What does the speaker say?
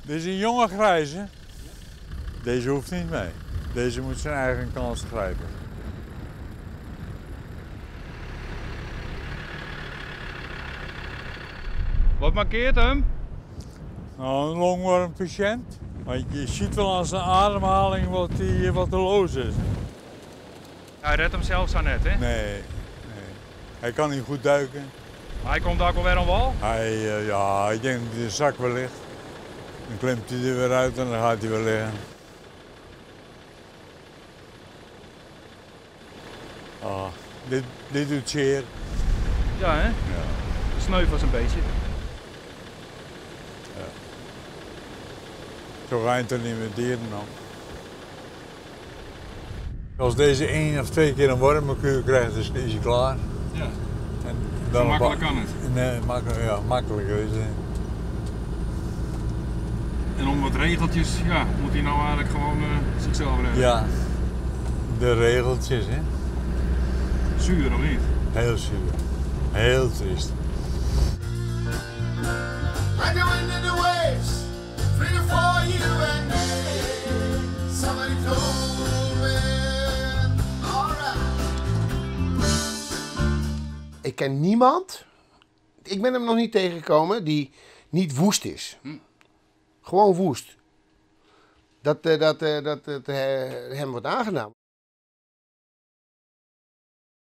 Dit is een jonge grijze. Deze hoeft niet mee. Deze moet zijn eigen kans grijpen. Wat mankeert hem? Nou, een longwormpatiënt. Want je ziet wel aan zijn ademhaling wat er los is. Hij redt hem zelf zo net, hè? Nee, nee. Hij kan niet goed duiken. Maar hij komt ook alweer aan wal? Ja, ik denk dat de zak wel ligt. Dan klimt hij er weer uit en dan gaat hij weer liggen. Ah, dit doet zeer. Ja, hè? Ja. Sneu was een beetje. Ja. Zo ga je toch niet met dieren om. Als deze 1 of 2 keer een wormenkuur krijgt, is hij klaar. Ja. En Zo dan makkelijk kan het? Nee, makkelijk, ja, makkelijk is het. En om wat regeltjes, ja, moet hij nou eigenlijk gewoon zichzelf redden? Ja, de regeltjes, hè. Zuur of niet? Heel zuur. Heel triest. Like the wind in the waves, free to for you and me. Somebody told me, all right. Ik ken niemand, ik ben hem nog niet tegengekomen, die niet woest is. Gewoon woest. Dat het hem wordt aangedaan.